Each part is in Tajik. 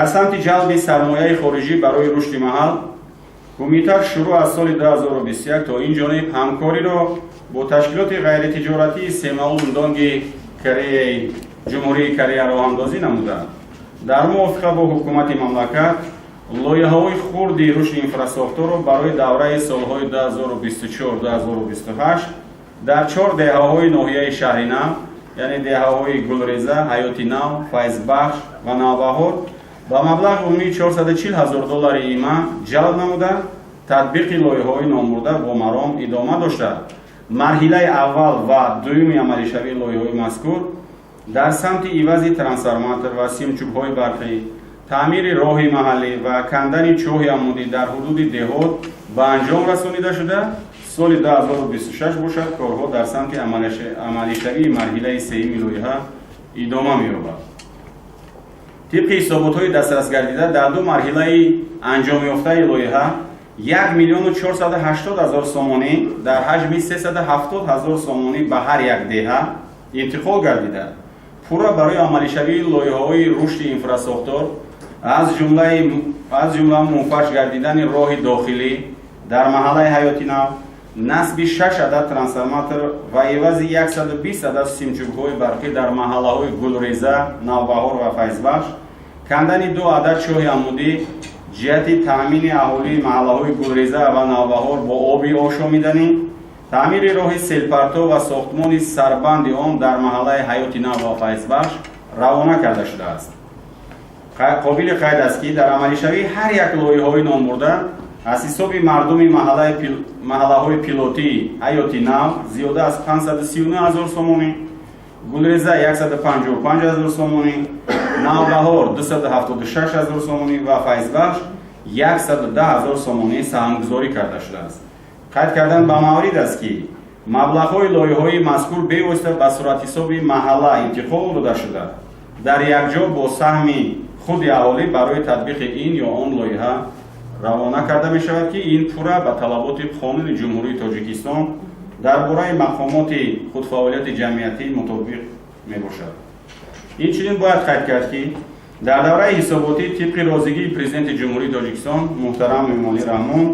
Дар самти ҷалби сармояи хориҷӣ барои рушди маҳал, кумита шурӯъ аз соли 2021 то ин ҷониб ҳамкориро бо ташкилоти ғайритиҷоратии Семаул-Ундонги Кореяи Ҷумҳурии Корея роҳандозӣ намуда, дар мувофиқа бо ҳукумати мамлакат лоиҳаҳои хурди рушди инфрасохторро барои давраи солҳои 2024-2028 дар чор деҳаҳои ноҳияи Шаҳри Нав, яъне деҳаҳои Гулреза, Ҳаёти Нав, Файзбахш ва Навбаҳор ба маблағи умумии 440 ҳазор доллари ИМА ҷалб намуда, татбиқи лоиҳаҳои номбурда бо маром идома дошта, марҳилаи аввал ва дуюми амалишавии лоиҳаҳои мазкур дар самти ивази трансформатор ва симчӯбҳои барқӣ, таъмири роҳи маҳаллӣ ва кандани чоҳи амудӣ дар ҳудуди деҳот ба анҷом расонида шуда, соли 2026 бошад, корҳо дар самти амалишавии марҳилаи сеюми лоиҳа идома меёбад. Тибқи ҳисоботҳои дастрасгардида, дар ду марҳилаи анҷомёфтаи лоиҳа 1 миллиону 480 ҳазор сомонӣ дар ҳаҷми 370 ҳазор сомонӣ ба ҳар як деҳа интиқол гардида, пурра барои амалишавии лоиҳаҳои рушди инфрасохтор, аз ҷумла мунфаҷ гардидани роҳи дохилӣ дар маҳаллаи Ҳаёти Нав, насби шаш адад трансформатор ва ивази 120 адад симчӯбҳои барқӣ дар маҳаллаҳои Гулреза, Навбаҳор ва Файзбахш, кандани ду адад чоҳи амудӣ ҷиҳати таъмини аҳолии маҳаллаҳои Гулреза ва Навбаҳор бо оби ошомиданӣ, таъмири роҳи селпарто ва сохтмони сарбанди он дар маҳаллаи Ҳаёти Нав ва Файзбахш равона карда шудааст. Қобили қайд аст, ки дар амалишавии ҳар як лоиҳаҳои номбурда аз ҳисоби мардуми маҳаллаҳои пилотии Ҳаёти Нав зиёда аз 539 ҳазор сомонӣ, Гулреза 155 ҳазор сомонӣ, Навбаҳор 276 ҳазор сомонӣ ва Файзбахш 110 ҳазор сомонӣ саҳмгузорӣ карда шудааст. Қайд кардан ба маврид аст, ки маблағҳои лоиҳаҳои мазкур бевосита ба суратҳисоби маҳалла интиқол дода шуда, дар якҷо бо саҳми худи аҳолӣ барои татбиқи ин ё он лоиҳа равона карда мешавад, ки ин пурра ба талаботи Қонуни Ҷумҳурии Тоҷикистон дар бораи мақомоти худфаъолияти ҷамъиятӣ мутобиқ мебошад. Инчунин бояд қайд кард, ки дар давраи ҳисоботӣ тибқи розигии Президенти Ҷумҳурии Тоҷикистон муҳтарам Эмомалӣ Раҳмон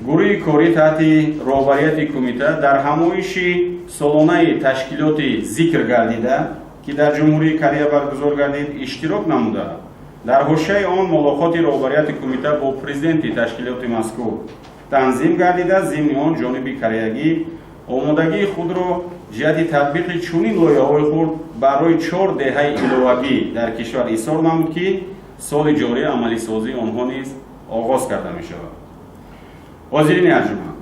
гурӯҳи корӣ таҳти роҳбарияти кумита дар ҳамоиши солонаи ташкилоти зикр гардида, ки дар Ҷумҳурии Корея баргузор гардид, иштирок намуда, дар ҳошияи он мулоқоти роҳбарияти кумита бо президенти ташкилоти мазкур танзим гардида, зимни он ҷониби кореягӣ омодагии худро ҷиҳати татбиқи чунин лоиҳаҳои хурд барои чор деҳаи иловагӣ дар кишвар изҳор намуд, ки соли ҷорӣ амалисозии онҳо низ оғоз карда мешавад. Ҳозирини арҷуманд,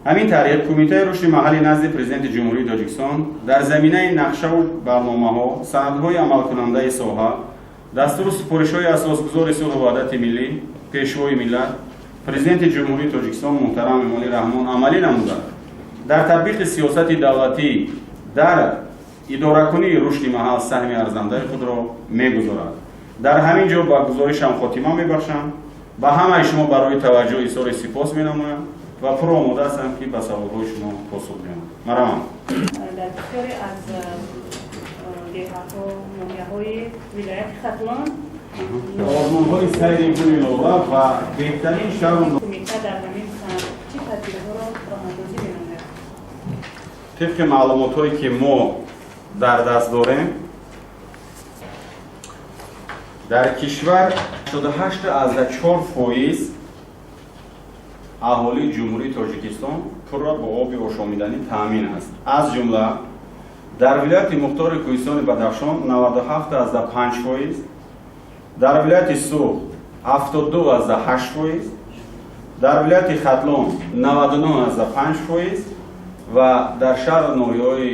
ҳамин тариқ Кумитаи рушди маҳаллӣ назди Президенти Ҷумҳурии Тоҷикистон дар заминаи нақшаву барномаҳо, санадҳои амалкунандаи соҳа, дастуру супоришҳои Асосгузори сулҳу ваҳдати миллӣ, Пешвои миллат, Президенти Ҷумҳурии Тоҷикистон муҳтарам Эмомалӣ Раҳмон амалӣ намуда, дар татбиқи сиёсати давлатӣ дар идоракунии рушди маҳал саҳми арзандаи худро мегузорад. Дар ҳамин ҷо ба гузоришам хотима мебахшам. Ба ҳамаи шумо барои таваҷҷӯҳ изҳори сипос менамоям ва пурра омода ҳастам, ки ба саволҳои шумо посух диҳам. Марҳамат. Дар бисёре аз деҳаҳо, ноҳияҳои вилояти Хатлон озмунҳои сайри гули лола ва беҳтарин шаҳру кумита дар ҳамин самт чӣ тадбирҳоро роҳандозӣ менамояд? Тибқи маълумотҳое, ки мо дар даст дорем, дар кишвар 88,4% аҳолии Ҷумҳурии Тоҷикистон пурра бо оби ошомиданӣ таъмин аст. Аз ҷумла дар вилояти мухтори Кӯҳистони Бадахшон 97,5%, дар вилояти Суғд 72,8%, дар вилояти Хатлон 99,5% ва дар шаҳру ноҳияҳои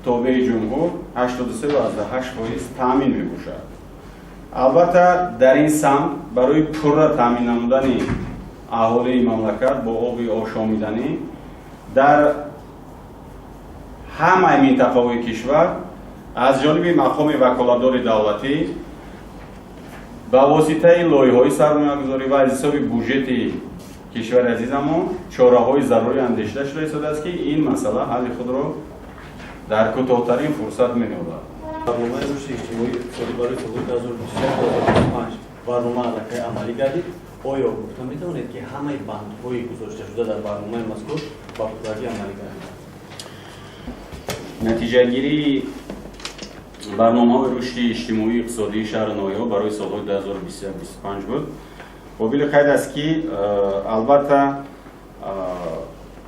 тобеи ҷумҳур 83,8% таъмин мебошад. Албатта, дар ин самт барои пурра таъмин намудани аҳолии мамлакат бо оби ошомиданӣ дар ҳамаи минтақаҳои кишвар аз ҷониби мақоми ваколатдори давлатӣ ба воситаи лоиҳаҳои сармоягузорӣ ва аз ҳисоби буҷети кишвари азизамон чораҳои зарурӣ андешида шуда истодааст, ки ин масъала ҳалли худро дар кӯтоҳтарин фурсат меёбад. Барномаи рушди иҷтимоӣ иқтисодӣ барои солҳои 2021-2025. Барнома аллакай амалӣ гардид. Оё гуфта метавонед, ки ҳамаи бандҳои гузошташуда дар барномаи мазкур ба пуррагӣ амалӣ гардиданд? Натиҷагирии барномаҳои рушди иҷтимоию иқтисодии шаҳру ноҳияҳо барои солҳои 2021-25 буд. Қобили қайд аст, ки албатта,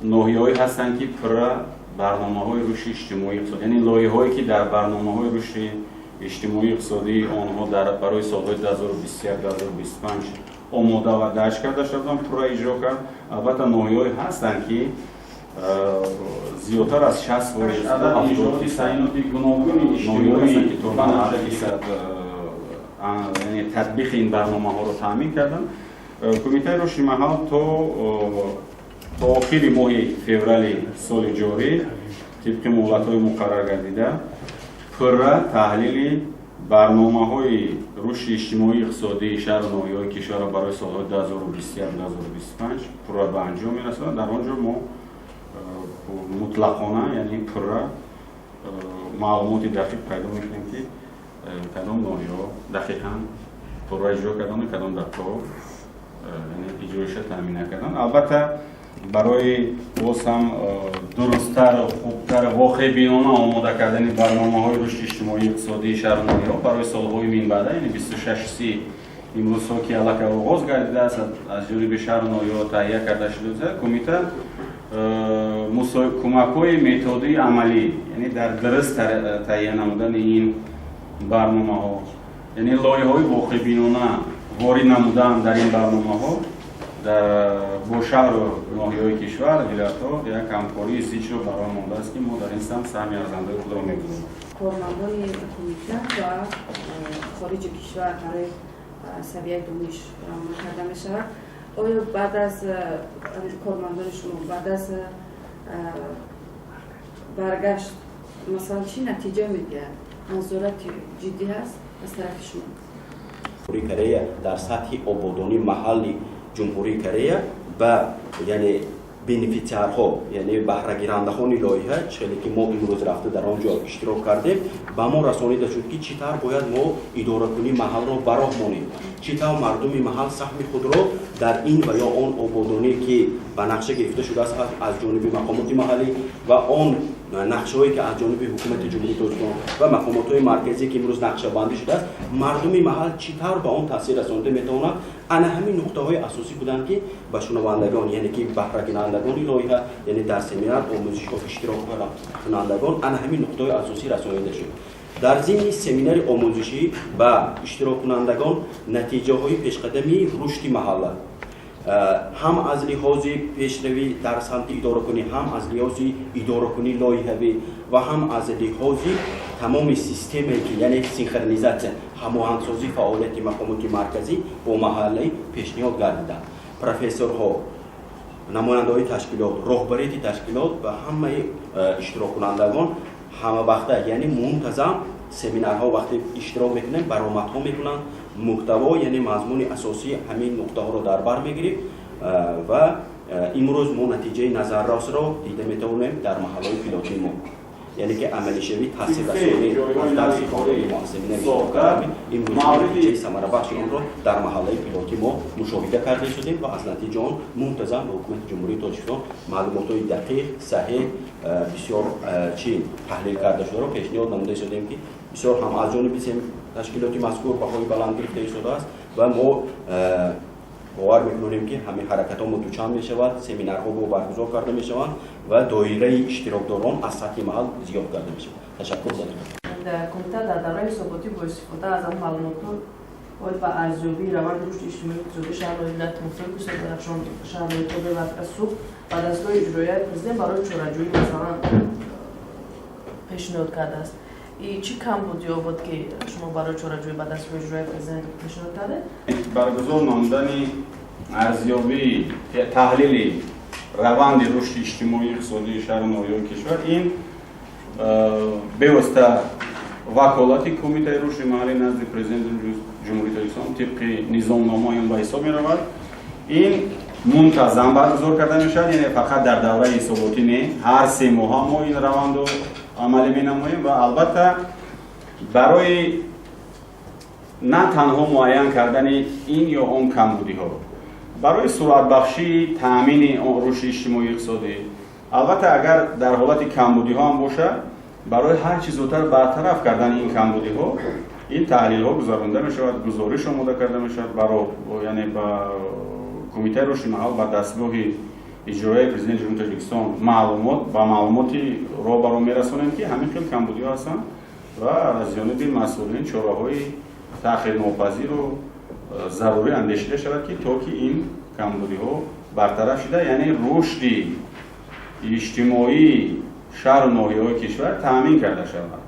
ноҳияҳое ҳастанд, ки пурра барномаҳои рушди иҷтимоӣ иқтисодӣ, яъне лоиҳаҳое, ки дар барномаҳои рушди иҷтимоӣ иқтисодии онҳо барои солҳои 2021-2025 омода ва дарҷ карда шуда буданд, пурра иҷро кард. Албатта, ноҳияҳое ҳастанд, ки зиёдтар аз 60% адад иншооти таъиноти гуногуни иҷтимоӣ, ки то яъне татбиқи ин барномаҳоро таъмин карданд. Кумитаи рушди маҳал то охири моҳи феврали соли ҷорӣ, тибқи муҳлатҳои муқаррар гардида, пурра таҳлили барномаҳои рушди иҷтимоии иқтисодии шаҳру ноҳияҳои кишварро барои солҳои 2021-2025 пурра ба анҷом мерасонад. Дар он ҷо мо мутлақона, яъне пурра маълумоти дақиқ пайдо мекунем, ки кадом ноҳияҳо дақиқан пурра иҷро карданду кадом дақиқаҳо иҷроиша таъмин накарданд. Албатта, барои боз ҳам дурусттар, хубтар, воқеъбинона омода кардани барномаҳои рушди иҷтимоии иқтисодии шаҳру ноҳияҳо барои солҳои минбаъда, яъне 26-си имрӯзҳо, ки аллакай оғоз гардидааст, аз ҷониби шаҳру ноҳияҳо таҳия карда шуда, кумита кӯмакҳои методии амалӣ, яъне дар дуруст таҳия намудани ин барномаҳо, яъне лоиҳаҳои воқеъбинона ворид намудан дар ин барномаҳо, бо шаҳру ноҳияҳои кишвар, вилоятҳо як ҳамкории зичро ба роҳ мондааст, ки мо дар ин самт саҳми арзандаи худро мегузорем. Кормандони кумита ба хориҷи кишвар барои савияи дониш равона карда мешавад. Оё баъд аз кормандони шумо баъд аз баргашт, масалан, чӣ натиҷа медиҳад? Назорати ҷиддӣ ҳаст аз тарафи шумо? Ҷумҳурии Корея дар сатҳи ободонии маҳалли Ҷумҳурии Корея ба, яъне, бенефициарҳо, яъне баҳрагирандагони лоиҳа, хеле ки мо имрӯз рафта дар он ҷо иштирок кардем, ба мо расонида шуд, ки чӣ тавр бояд мо идоракунии маҳалро ба роҳ монем, чӣ тавр мардуми маҳал саҳми худро дар ин ва ё он ободонӣ, ки ба нақша гирифта шудааст аз ҷониби мақомоти маҳаллӣ, ва он нақшаҳое, ки аз ҷониби Ҳукумати Ҷумҳурии Тоҷикистон ва мақомотҳои марказӣ, ки имрӯз нақшабандӣ шудааст, мардуми маҳал чӣ тавр ба он таъсир расонида метавонад. Ана ҳамин нуқтаҳои асосӣ буданд, ки ба шунавандагон, яъне ки баҳрагирандагони лоиҳа, яъне дар семинар омӯзишҳо иштироккунандагон, ана ҳамин нуқтаҳои асосӣ расонида шуд. Дар зимни семинари омӯзишӣ ба иштироккунандагон натиҷаҳои пешқадами рушди маҳалла, ҳам аз лиҳози пешравӣ дар самти идоракунӣ, ҳам аз лиҳози идоракунии лоиҳавӣ ва ҳам аз лиҳози тамоми системае, ки, яъне, синхронизатсия, ҳамоҳангсозии фаъолияти мақомоти марказӣ бо маҳаллӣ пешниҳод гардиданд. Профессорҳо, намояндаҳои ташкилот, роҳбарияти ташкилот ва ҳамаи иштироккунандагон ҳамавақта, яъне мунтазам семинарҳо вақте иштирок мекунем, баромадҳо мекунанд. Муҳтаво, яъне мазмуни асосии ҳамин нуқтаҳоро дар бар мегирифт ва имрӯз мо натиҷаи назаррасро дида метавонем дар маҳаллаҳои пилотии мо, яъне ки амалишавӣ, таъсиррасонӣ аз дарси хондаи мо, аз семинари иштирок, имрӯз натиҷаи самарабахши онро дар маҳаллаи пилотӣ мо мушоҳида карда шудем ва аз натиҷа он мунтазам ба Ҳукумати Ҷумҳурии Тоҷикистон маълумотҳои дақиқ, саҳеҳ, бисёр чи таҳлил карда шударо пешниҳод намуда истодем, ки бисёр ҳам аз ҷониби ташкилоти мазкур баҳои баланд гирифта истодааст. Ва мо бовар мекунем, ки ҳамин ҳаракатҳо дучанд мешавад, семинарҳо бо баргузор карда мешаванд ва доираи иштирокдорон аз сатҳи маҳал зиёд карда мешавад. Ташаккур. Кумита дар давраи ҳисоботӣ бо истифода аз он маълумотҳо оид ба арзёбии раванди рушди иҷтимоию иқтисодии шаҳру вилояти мухтори Кӯҳистони Бадахшон, шаҳрҳои тобеи марказ Суғд ба дастгоҳи иҷроияи президент барои чораҷӯӣ, масалан, пешниҳод кардааст. И чӣ камбуд ёбод, ки шумо барои чораҷӯӣ ба дастгоҳи иҷроияи президент пешниҳод кардед? Баргузор намудани арзёбии, таҳлили раванди рушди иҷтимоию иқтисодии шаҳру ноҳияҳои кишвар, ин бевосита ваколати Кумитаи рушди маҳаллӣ назди Президенти Ҷумҳурии Тоҷикистон тибқи низомномаи он ба ҳисоб меравад. Ин мунтазам баргузор карда мешавад, яъне фақат дар давраи ҳисоботӣ не, ҳар 3 моҳа мо ин равандро амалӣ менамоем. Ва албатта, барои На танҳо муайян кардани ин ё он камбудиҳо барои суръатбахшии таъмини рушди иҷтимоӣ иқтисодӣ, албатта, агар дар ҳолати камбудиҳо ҳам бошад, барои ҳар чӣ зудтар бартараф кардани ин камбудиҳо ин таҳлилҳо гузаронда мешавад, гузориш омода карда мешавад, яъне ба Кумитаи рушди маҳал, ба дастгоҳи иҷроияи Президенти Ҷумҳурии Тоҷикистон маълумот ба маълумоти роҳбаро мерасонем, ки ҳамин хел камбудиҳо ҳастанд ва аз ҷониби масъулин чораҳои таъхирнопазиру зарурӣ андешида шавад, ки то ки ин камбудиҳо бартараф шуда, яъне рушди иҷтимоии шаҳру ноҳияҳои кишвар таъмин карда шавад.